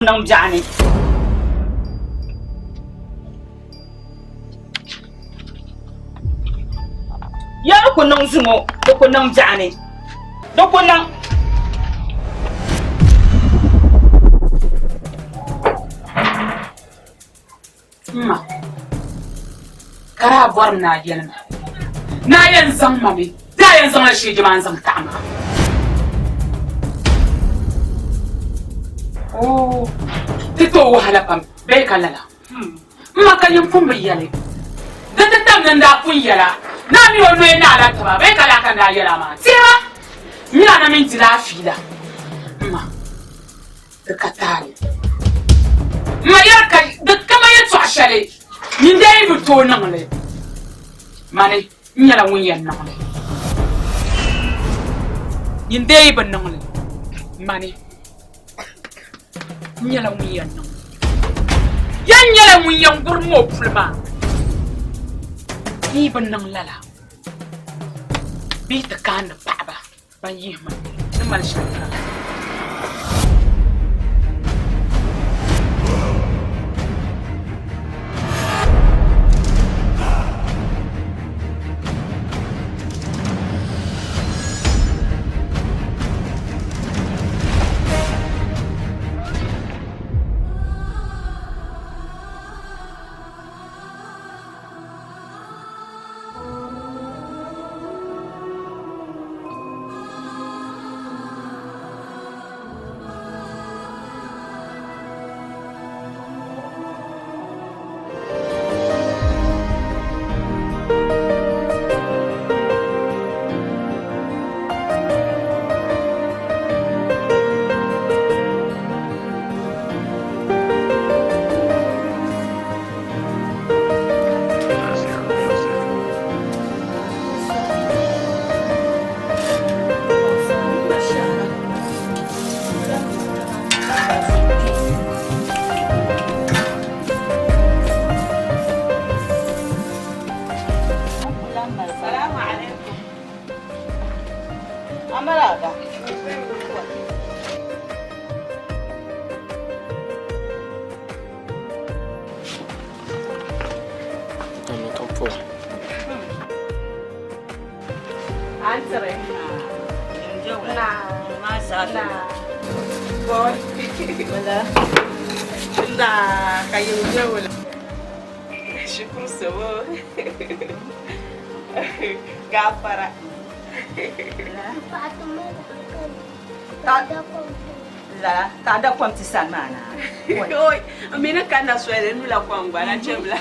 Niŋ biɛɣuni. Ya di ku niŋ zuŋɔ, di ku niŋ biɛɣuni, di ku niŋ. M ma, ka daa bɔrim ni a yɛli ma ni a yɛn zaŋ ma mi, di a yɛn zaŋla sheeji maa n-zaŋ taɣi ma. Oo, ti tooi wahala pam bee ka lala? M ma ka nyin pun bi yɛli, di ti tam ni n daa pun yɛl a ni a mi o noli ni a lahi taba bee ka laa ka n daa yɛl a maa? Teema, m mi a na mi n-dila a fiila. M ma. Di ka taali. M ma yɛri ka di kama yɛtɔɣ shɛli nyin dee yi bi tooi niŋ li, mani n nyɛla ŋun yɛn niŋ li. Nyin dee yi bi niŋ li, mani n nyɛla ŋun yɛn niŋ li. Yɛn nyɛla ŋun yɛn guri m o puli maa. N yi bi niŋ lala, bɛ yi ti kaandi paɣiba. Ban yihi ma ni mali shɛli ka. Lala ka a da kom ti sani maa na. Oi, n mi ni kanna soli n nula kom gba na chebila.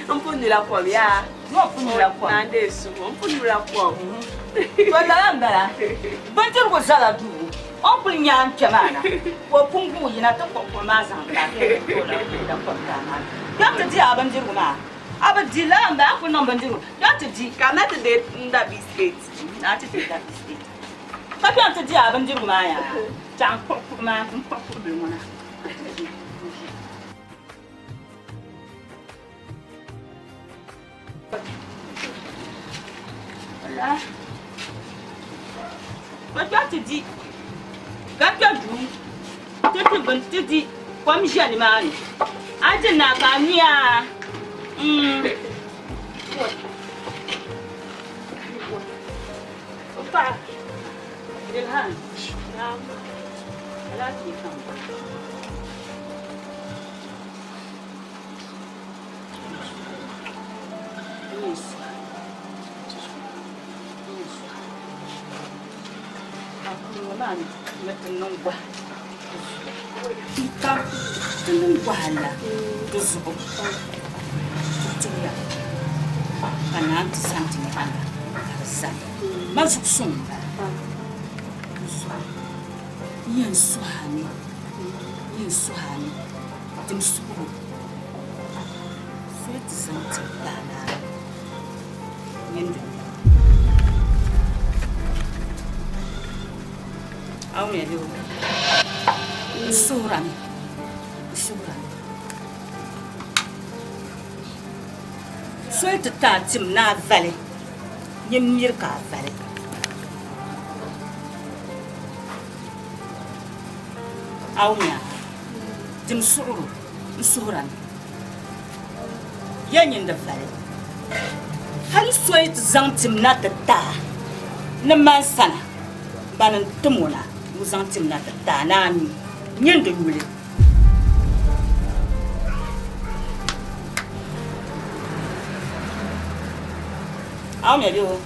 N pun nula kom yaa. No pun nula kom. Na n dee suhu, n pun nula kom. To lala n bala. Bindirigu zala duu, o ni kuli nya n kpe maa na, ka o pun guui yina ti kpuɣi kuɣu maa zaŋ ti a ka o da kom ti a maa. Kpɛm ti di a bindirigu maa. A bi di lala n bala, a kuli niŋ bindirigu. Kpɛm ti di. Ka na ti dee n da biscuit. Na ti dee da biscuit. Ka kpɛm ti di a bindirigu maa yaa. Chaŋ n kpuɣi kuɣu maa, n kpuɣi kuɣu bili ŋɔ na. Ka kpɛm ti di ka kpɛ duu ti ti bini ti di kom ʒɛ nimaani a di naai ka a nyuya paɣa Ilhan alaafee ka n bɔra. Ti niŋ wahala di zuɣu ti tuhiya ka naan ti zaŋ ti nyaaŋa ka di zani ma zuɣu suŋ m-bala n yɛn suhi a mi n yɛn suhi a mi dim suhigu soli ti zaŋ ti paai naa mini di N suhurami, n suhurami. Soli ti ti a tim ni a vali, nyin miri ka a vali. A wumya? Dim suɣuro n suhura ni ya nyin di vali. Hali so yi ti zaŋ tim na ti ti a ni man sana, bani n-tim o na ni o zaŋ tim na ti ti a ni a nyu nyin di nyuli. A wumya bee o?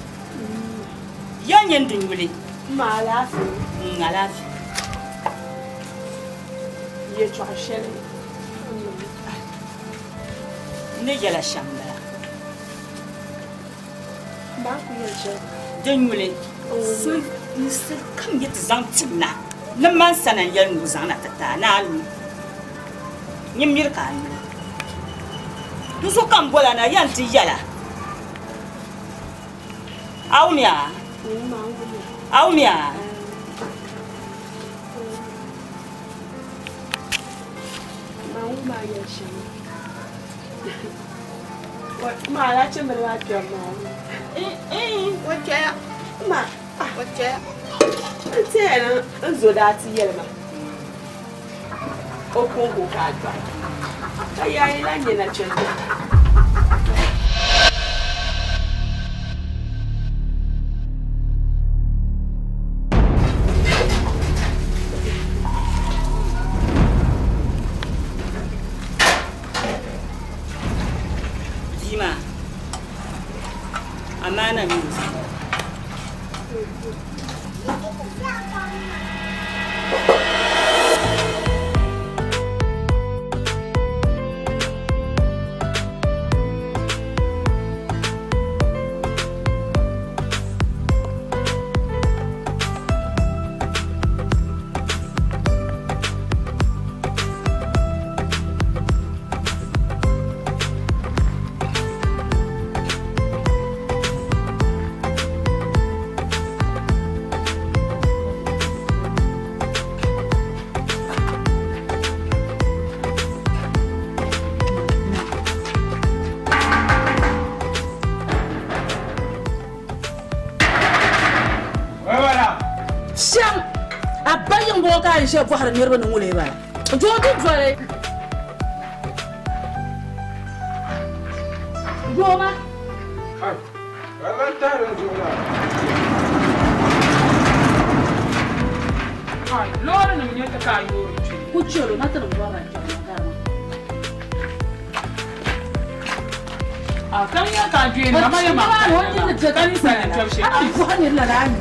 Ya nyin di nyuli. M ma alaafee. N alaafee. Yɛtɔɣ shɛli n ni yɛla shɛm m-bala. Maa ku yɛli shɛli. Di nyuli so n-siri kam yi ti zaŋ tim na ni man sana n-yɛli ni o zaŋ na ti ti a ni a nyu, nyin miri ka a nyu li. Di zuɣu ka m bol a na ya nti yɛl a, A wumya? A wumya? N zo daa ti yɛli ma o kɔŋko ka a dɔɣi ka yaayɛ lahi nyɛ nachimbihi. Bia maa, amaana mini o zaŋ. Shɛm, a ba yiŋ bɔŋɔ ka a ni ʒiya bɔhiri niriba ni ŋuni bala? Doo di doli doo maa. Loori nim nyɛ ti ka a yoori kpɛ. Ku chɛlo na ti ni bɔrila kpɛri na gari maa. A ka nya ka a dɔyi ni ma yɛ ma ka ninsal ni kpɛbu shee. A ni bɔhi niri lala a ni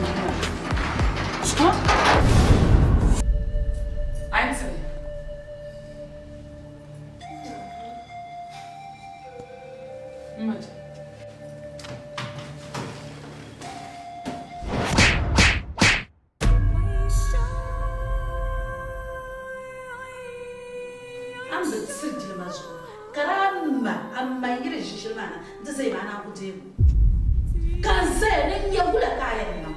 A ni bi tiri jilima zuɣu, ka daa ma a ma yiri ʒi shɛli maa na nti zaya maa naan ku deeg o. Ka n zaya ni n nya wula ka a yɛn niŋ,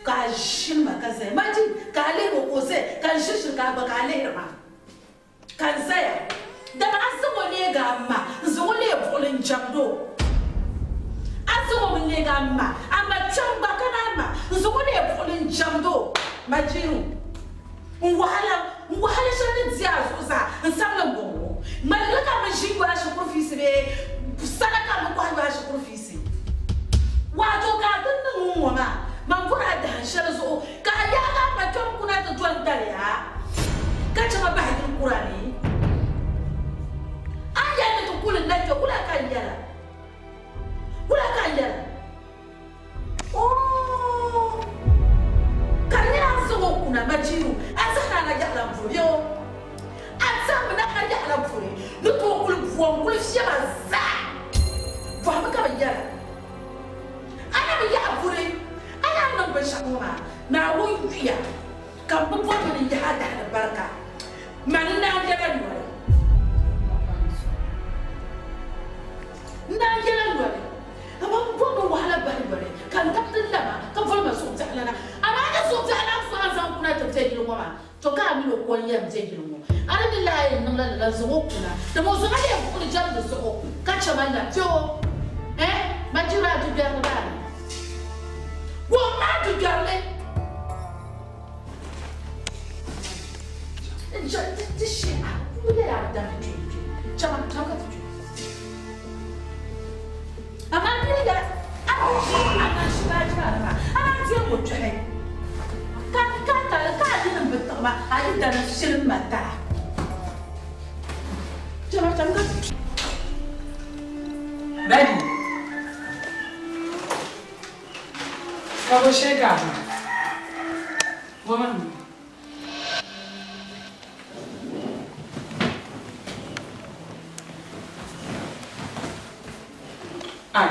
ka a ʒini ma ka zaya. Majid, ka a lihir o ka o zaya, ka n ʒiri shili ka a gba ka a lihiri ma. Ka n zaya, dama a zaŋ o leeg a ma, n-zaŋ o leei buɣili n-jɛmd o. A zaŋ o mi leeg a ma, a ma kpiɔŋ gba ka ni a ma, n-zaŋ o leei buɣili n-jɛmd o. Majiru, n wahala, n wahala shɛli ni di a zuɣu zaa, n samli m-bɔŋɔ. Ŋmaligi ka m bi ʒi n-yo a shikuru fiisi bee sadaka m bi kɔhi yo a shikuru fiisi. Waato ka a ti niŋ ŋ-ŋɔ maa, man bɔri a dahin shɛli zuɣu ka a yaagi a ma kpiɔŋ kuna ti doli dali a. Ka chɛ ma bahi yili kura ni. A ni yɛli ni ti kuli n-na kpe, wula ka n yɛla? Wula ka n yɛla? Oo! Ka di nyɛla a ni zaŋ o kuna Majiru, a zahim a na yaɣila m-puri bee o? A zahimmi na ka yaɣila puri ni tooi kuli bom kuli fiɛma zaa. Bɔhimi ka bɛ yɛla. A na bi yaɣi puri, a ni a niŋ binshɛɣu ŋɔ maa, Naawuni yuya. Ka m bi bɔri ni n yahi a dahi ni barika, mani n-naan yɛla noli. N naan yɛla noli, amaa m bɔri ni wahala bahi noli, ka n dabdi n lama, ka voli ma zuɣubiɛɣulana. Amaa ni zuɣubiɛɣulana so a ni zaŋ kuna ti be yili ŋɔ maa, tɔ ka a min o ko n-yɛn be yili ŋɔ. A ni mi laa yɛn niŋla lala n-zaŋ o kuna, dama o zaŋ a leei buɣili jɛmdi zuɣu ka chɛ ma la kpe o. Ɛɛh, Majira a du gbɛrili maa ni. Kom maa du gbɛrili. N kuli yɛli a bi damdi kpe kpe. Chama, chama ka ti kpe. Amaa n ni yɛli a ni ʒi a na ʒi baaji maa ni maa, a naan deeg o kpɛhi. Ka ka ka ka a yinim bi tiɣi ma, a yi dana filim ma taa. Chama, chama ka ti kpe. Daddy, ka bo shee ka a bɔra? Woman. Ai.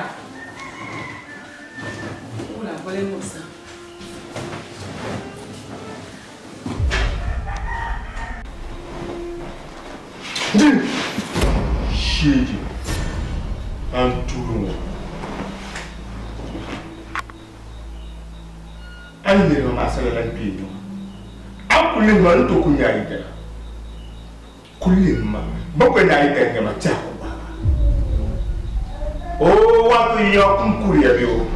Wula bole musa. Din sheegi an tuuri ŋɔ A ni niriba maa sala lan kpe yiŋa, a ku lihi ma n to ku nya a yidana. Ku lihi ma bakwai ni a yi dan nya ma tɛha ku gbaag a. Oo, wato yiŋa kum kuriya bɛ o.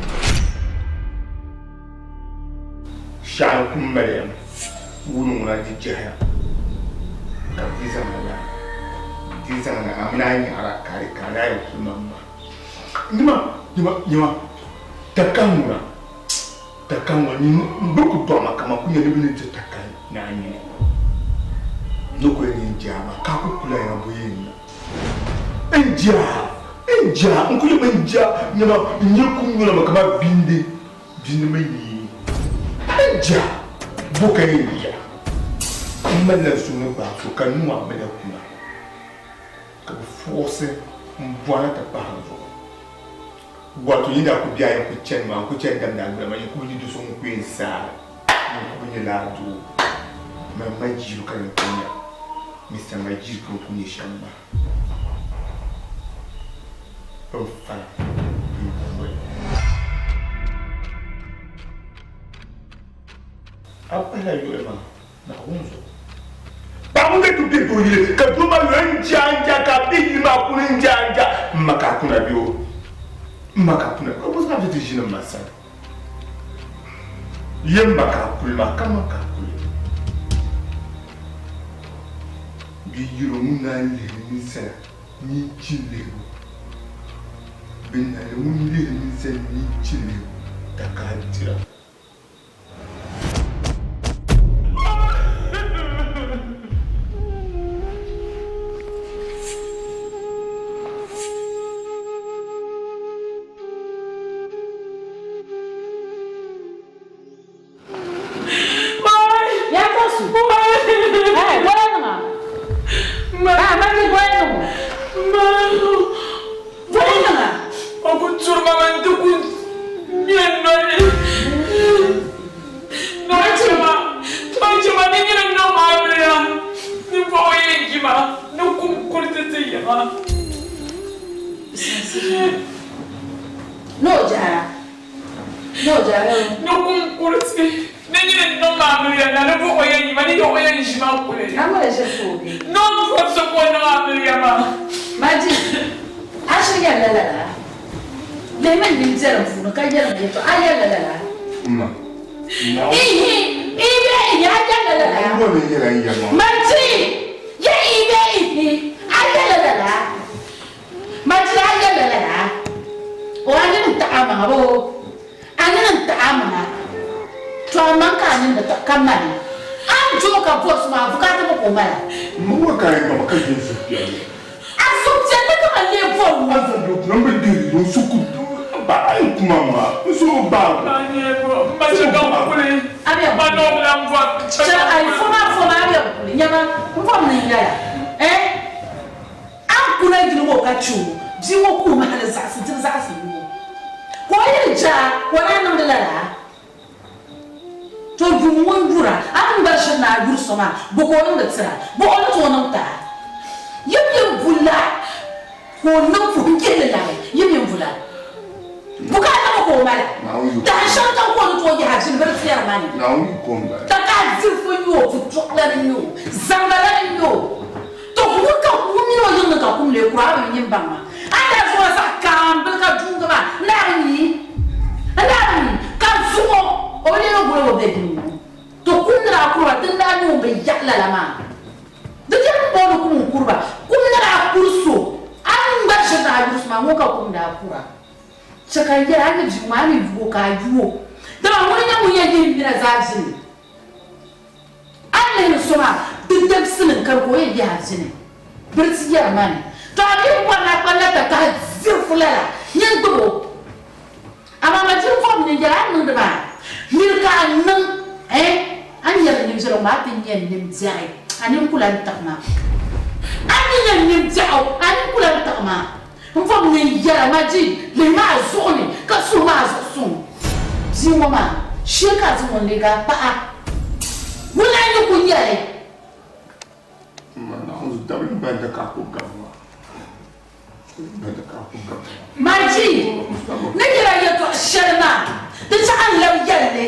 Shɛɣu kum maliya mi, wuni ŋuna di jɛhiya ka bɛ ti zaŋ a na, bɛ ti zaŋ a na a mini a nyaɣira ka a di ka a naan yi kuli ma m-ma. Nyama, nyama, nyama, taka ŋuna. Taka ŋɔ ni n bi ku dɔɣi ma kaman ku nyɛ ni bɛ ni di taka ni a nini ni ku yɛn nyin jaa ma ka a ku kula ya bɔ yɛn na. N jaa, n jaa, n ku yɛmi n jaa nyama n nyɛ kum nyɔna ma kaman bindi, bindi mi yi. N jaa, bɔ ka yɛn ya? M malila n suhu ni gbaai so ka n nuu amiliya kuna ka bɛ fuɣisi m bɔna ti pahi n zuɣu. Wato yi daa ku be a yi ku chani maa, n ku chani damdi a gbala maa, yi ku bi nya do so ŋun ku yɛn saai, ŋun ku bi nya lala doo. Man Majiru ka din ku nya, Mister Majiru ka o ku nyɛ shɛm maa. Bɛ fala bɛ koli. A pahila yuɣi maa. Naawuni zuɣu. Paɣa ŋun ti be doo yili ka doo maa yuli n-ja n-ja ka a be yili maa kuli n-ja n-ja m ma ka a kuna bɛ o m ma ka a kuna ka bɔ ka a ti ʒini m ma sani ye m ma ka a kuli maa ka ma ka a kuli bɛ yiri ŋun naan lihiri ninsala nyin chi lihibu bɛ nali ŋun lihiri ninsala nyin chi lihibu ka a dira. kura. Chɛ ka n yɛli a ni bia ŋɔ a ni yu o ka a yu o, dama ŋuni n-nyɛ ŋun yɛn yihi m mina zaa ʒini. A ni lihiri so maa, di dabisili n-kari ka o yɛn yihi a ʒini. Biriti yɛri ma ni, Tɔ a mi bi bɔri ni a kpanila takahi diri fu lala, nyin gbib o. Amaa Majid bɔrimi ni n yɛli a ni niŋdi maa, miri ka a niŋ, eh, a ni yɛri n nimviɛligu maa, a ti nya n nimbiɛri, a nini ku lan tiɣi ma. A ni nya n nimbiɛɣu, a nini ku lan tiɣi ma. N bɔrimi ni n yɛl a, Majid, lihimi a zuɣu ni ka suhim a zuɣu suŋ. Bia ŋɔ maa, shee ka a zaŋ o n-leeg a paɣa. Wula n-yi ku nya li? Maji, ni yɛla yɛtɔɣ shɛli maa, di chɛ ka n lab yɛl li.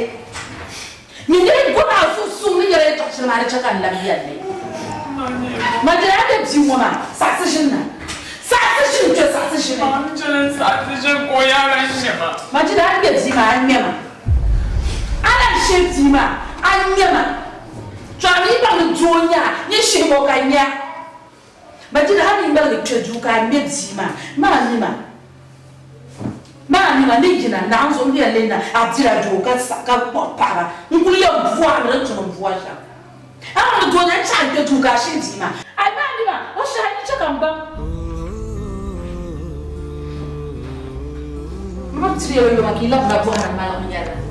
Ni nir gɔb a zuɣu suŋ ni yɛla yɛtɔɣ shɛli maa, di chɛ ka n lab yɛl li. Maji, a be bia ŋɔ maa, saɣisi ʒini na. Saɣisi ʒini kpe, saɣisi ʒini. Maji, a ni be bia maa, a ŋmɛma. A lahi shihi bia maa, a ŋmɛma. To a mi baŋ ni doo n-nyɛ a, nyin shihim o ka nya. Majida, a mi ŋmaligi kpe duu ka a ŋme bia maa, maa mi ma, maa mi ma ni yina Naawuni zuɣu m-bɛ yɛn na a dila doo ka ka kpuɣi paɣiba n-kuli yɛn bɔhimi din tu ni m bɔhi shɛm. A baŋ ni doo n-nyɛ a ni chaɣi n-kpe duu ka a shihi bia maa. A maa mi ma, o shihi a ni chɛ ka m baŋ. M bi tiri ya yoma ka yi labina bɔhiri m maligu nyɛrila.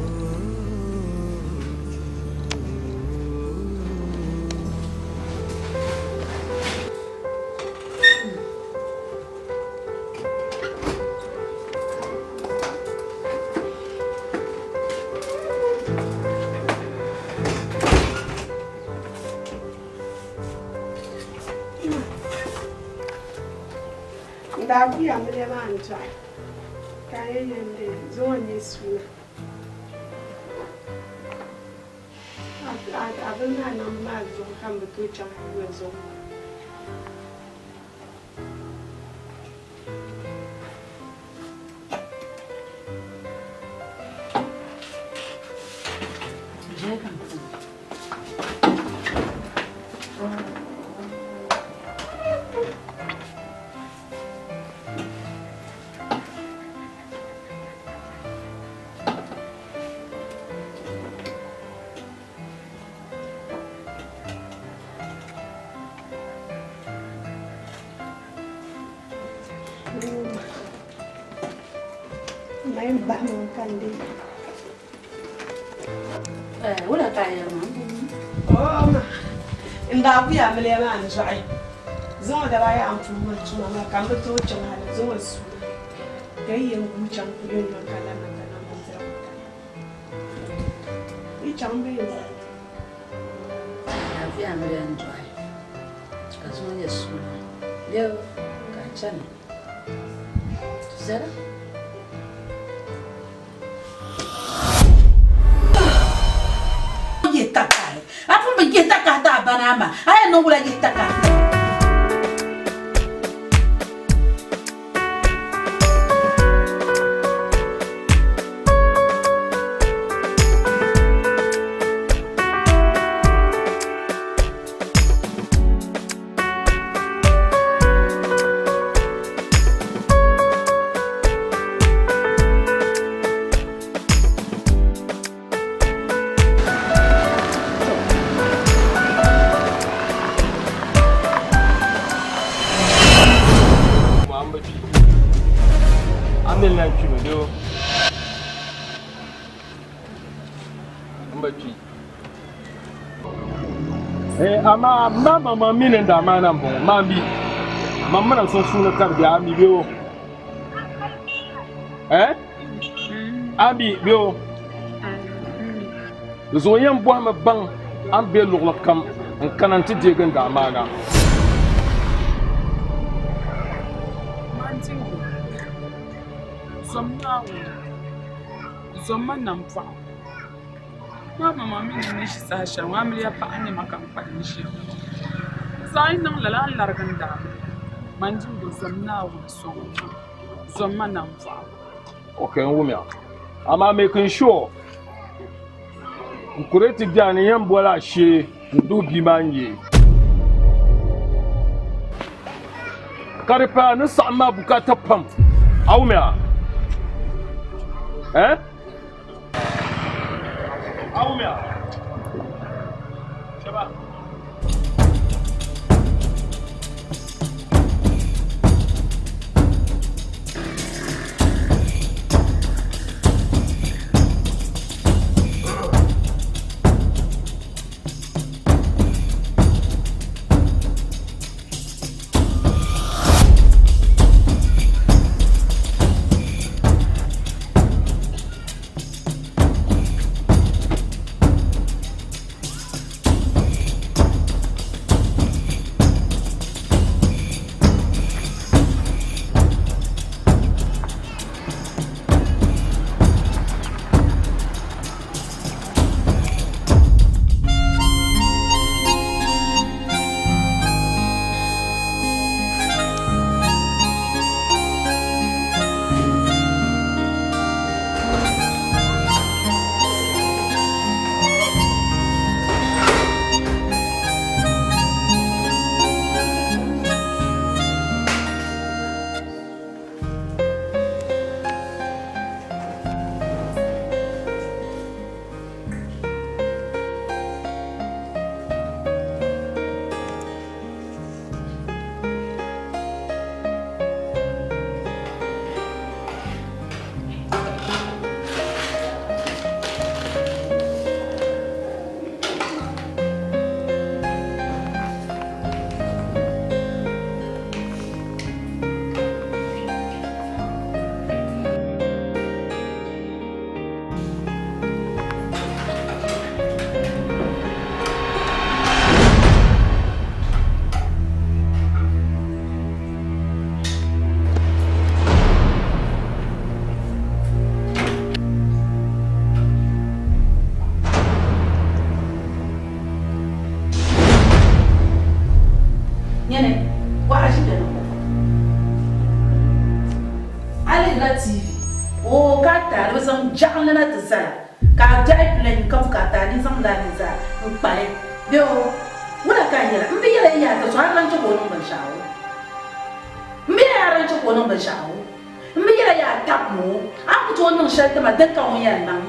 N daa guya amiliya maa n-dɔɣi ka n yɛn yɛn di zuŋɔ n-nyɛ suuna. A bini maa niŋbu maa zuɣu ka m bi tooi chaŋ yuli zuŋɔ maa. N daa guya amiliya maa n-dɔɣi zuŋɔ daba ayi a ni pun mali tuma maa ka m bi tooi chaŋ hali zuŋɔ suuna ka yi yɛn guui chaŋ yomyom ka labina ka niŋ bindirigu tali. Yi chaŋ bee n-zani? Daa guya amiliya n-dɔɣi ka zuŋɔ nyɛ suuna lɛbi ka a chani. Zara. Yihi takahi. A pun bi yihi takahi ti a ba ni a ma, a yɛn niŋ wula yihi takahi? Amaa ma maŋmaŋ mi ni n daa maana m-bɔŋɔ, maa mi mam mina sunsuuni ka di be, a mi bɛ o? Eh? A mi bɛ o? Di zuɣu yɛn bɔhimi baŋ a ni be luɣili kam n kana nti deegi n daa maana. Mandingo, zom Naawuni, zom ma nampɔɣu. Maa maŋmaŋ mi ni ni ʒi saha shɛli ŋɔ amiliya paɣa n-nyɛ ma ka n kpalim ʒiya ŋɔ. Di zaa yi niŋ lala a ni larigi n daamiliya. Mandingo, zom Naawuni sɔŋ ma, zom ma nampɔɣu. Ok, n wumya. Amaa making sure n kureti biɛhi ni yɛn boli a shee n duhi bia maa nyee. Ka di paai ni saɣim maa bukaata pam. A wumya? Eh? A wumya? Shɛba. Nyɛni, bɔɣa ʒi dini ŋɔ. A lihirila TV, oo ka a taali bɛ zaŋ jaɣinli na ti zali ka a dɔɣi pila ka bukaata a ni zaŋ la ni zaa n-kpali bee o wula ka a nyɛla m bi yɛla yi yaa ti so a lan chɛ ka o niŋ binshɛɣu o m bi yɛla a lan chɛ ka o niŋ binshɛɣu o m bi yɛla yaa tabi ma o a ni ku tooi niŋ shɛli ti ma din ka ŋun yɛn niŋ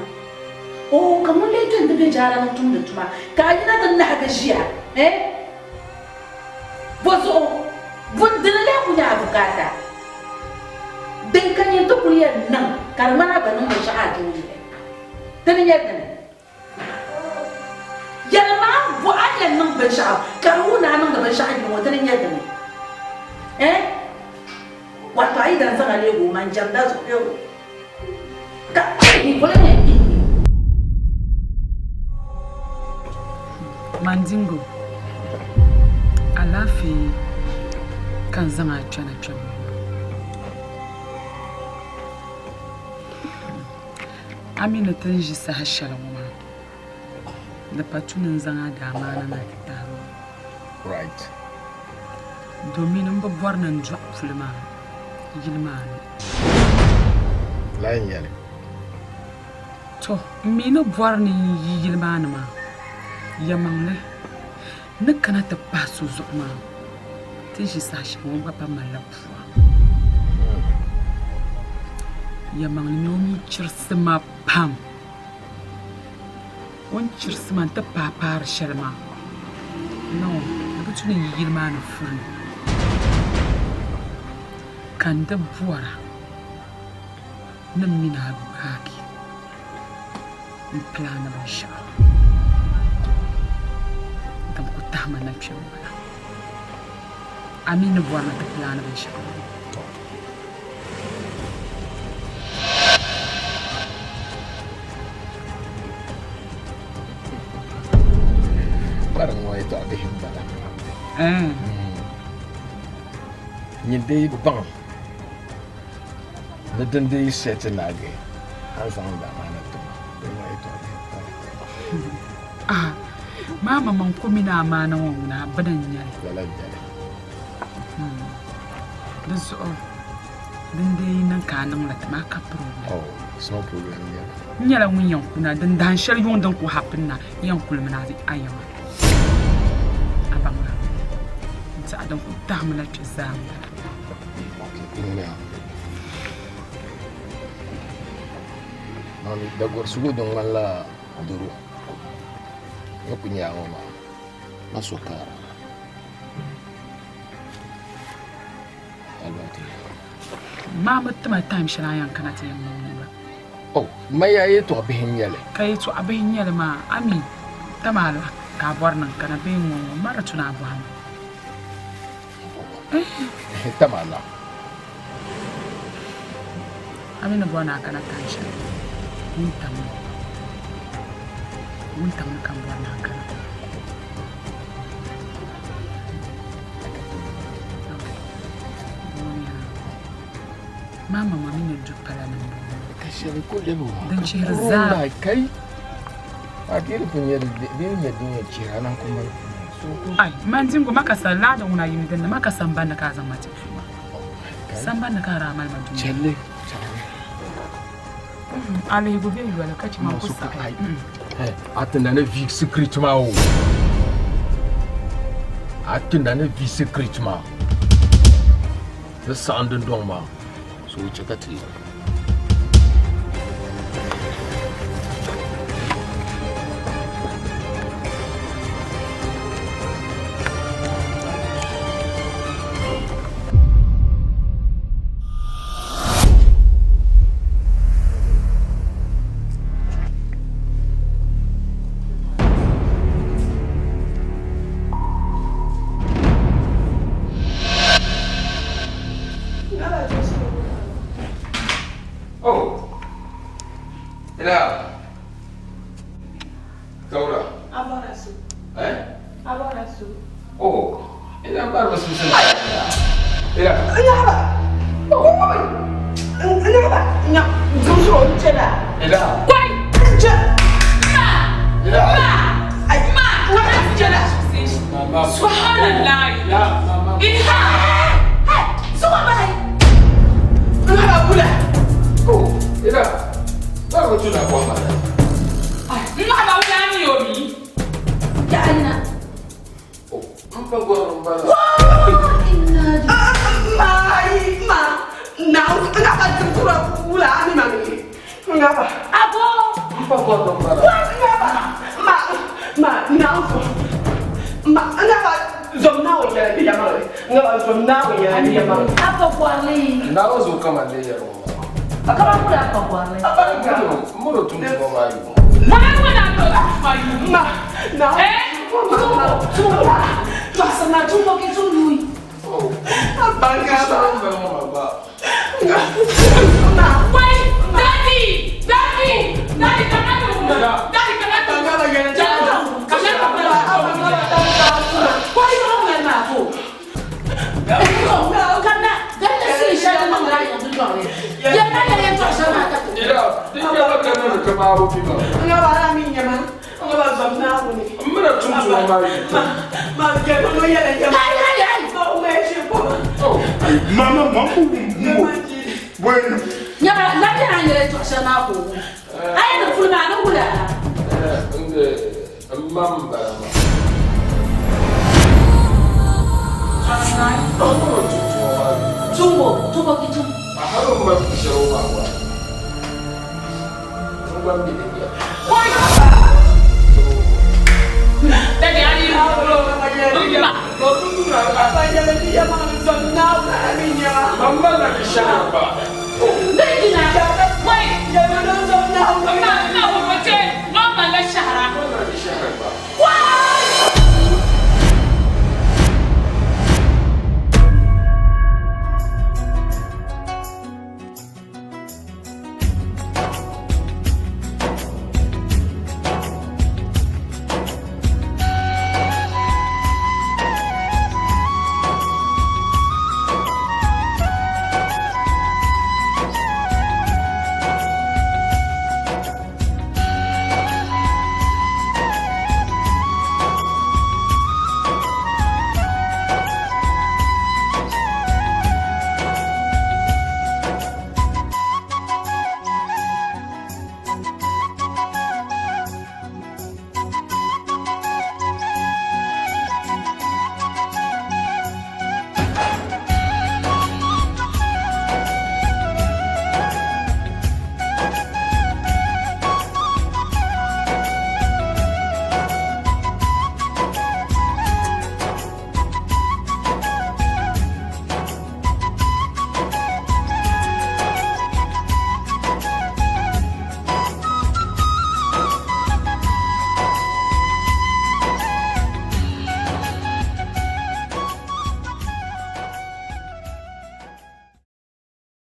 o ka ŋun lee doli ti be jaara ni tumdi tuma ka a yina ti nahigi ʒiya eh Bɔzuɣu bɔ dini lee ku nyɛ a bukaata? Din ka nyin ti kuli yɛn niŋ ka di ŋmani a gba niŋ binshɛɣu a doo yili. Dini nyɛ dini? Yɛlima a bɔ a ni yɛn niŋ binshɛɣu ka di wuhi ni a niŋdi binshɛɣu yili ŋɔ, dini nyɛ dini? Eh? Wato a yi dan zaŋ a leegi o man jɛmda zuɣu bee o ka ihi boli nyɛ ihi. Mandingo, alaafee ka n zaŋ a kpɛna kpɛŋ ŋɔ. A mi ni ti ni ʒi saha shɛli ŋɔ maa, di pa tu ni n zaŋ a daamaana na ti ti a ŋɔ. Right. Domin m bi bɔri ni n dɔɣi puli maa yili maa ni. Lala n-nyɛ li. To, m mi ni bɔri ni n yi yili maa ni maa, yɛlimaŋli, n ni kana ti pahi so zuɣu maa, ti ni ʒi saha shɛli ŋɔ gba pa malila pua. Yɛlimaŋli mi o mi chirisi ma pam. O ni chirisi ma nti paai paari shɛli maa, no, di bi tu ni n yi yili maa ni furi ka n di bɔra ni m mini a gbaagi m-pilaani binshɛɣu din ku tahi ma na kpe m-bala. A mi ni bɔri ni ti pilaani binshɛɣu maa. Kpariŋ ŋɔ yɛtɔɣ bihi m-bala. Nyin dii baŋ ni din dii shɛli ti naagi a ni zaŋ daamaana ti ma, din ŋɔ yɛtɔɣ bihi m-bala. Maama man ku mini amaana ŋɔ ŋuna bini n-nyɛ li. Lala n-nyɛ li. Di zuɣu din dee yi niŋ ka a niŋ li ti ma ka problem. Oh, it's no problem n nyɛli. N nyɛla ŋun yɛn kuna din dahin shɛli yuŋ din ku happen na n yɛn kulimi na a yiŋa. A baŋ la n tiɛha din ku tahimi na kpe zaa m-bala. Okay, ŋuniya. Niŋdi dagorisigu din ŋmanila doro ni ku nyɛ a ŋɔ maa, ma so kaara. Maa bi tima time shɛli a yɛn kana ti yɛn niŋ ba. Oh, ma yaa yɛtɔɣ bihi n-nyɛ li. Ka yɛtɔɣ bihi n-nyɛ li maa, a mi tam a la ka a bɔri ni n kana bee n-ŋɔ ŋɔ, ma di tu ni a bɔhi ma. Tam a la. A mi ni bɔri ni a kana time shɛli, wuntaŋ ni. Wuntaŋ ni ka m bɔri ni a kana. Maa mama mi ni du pala ni m-bɔŋɔ. Ka shɛli ku lɛbi o Din chihiri zaa. Kai a diri pun nyɛ din nyɛ din yɛn chihira a naan ku mali puni. Ai, man dingo ma ka sa laada ŋuna yim din ni ma ka sambanni ka a zaŋ ma ti puu maa. Sambanni ka a daa mali ma duu. Chɛli A lihigu be yoli ka chɛ man ku saɣi. A ti na ni vi secret maa o. A ti na ni vi secret maa. Di saɣim dundɔŋ maa. So chɛ ka ti Oh, ina Taura. Abora su. Eh? Abora su. Oh, ina bar ba su sun. Ina. Ina ba. Ina ba. Ina. Zuzu jela. Ina. Kwai. Je. Ma. Ina. Ma. Ai. Ma. Jela. Subhanallah. Ilha. Hey, suka bai. Ina ba bula. Oh, ina. Bar ba tuna kwa ma. Ma ba wula ni yomi. Ya ina. Oh, an fa gwaron bala. Inna Ma ma. Na ina ba tura bula ani ma ni. Ina ba. Abo. An fa gwaron bala. Ina ba. Ma ma na so. Ma ina ba zom na o yɛrɛ bi yama le. Ina ba zom na o yɛrɛ bi yama. Apa kwali. Na wazo kama le yaro. Kama kula apa kwali. Muro tun tuma ma yi. Ma ma na to ma yu. Ma na. Eh? Ma Tumbo. Masana tumbo ke tumbi. Oh, Banga ba. ba ma ba. Ma. Wait, daddy, daddy, daddy, come on. Daddy, come on. Banga ba yɛrɛ. Come on. Kwali ma ngana ma ko. Kana ganda si sha ma ngana ya tu jore. Ya na ya ya to sha ma ka tu. Ina, din ya ba kana da kama abu bi ba. Nga ba la mi nyama. Nga ba zom na o ni. Mura tun tuma ma yi. Ma ma gɛ no yɛrɛ yama. Ai ai ai. Ma o ma se ko. Oh, Mama, mama, bueno. Ya ba la ya ya to sha ma ko. Ai na fulma na wula. eh, mam ba ma. Mura tun tuma ma yi. Tumbo, tumbo ki tum. A har ma fi sharo ma ba. Mun ba mi da ya. Daddy, I need you. Ma. Ba tun tuna Ba yɛrɛ bi yama.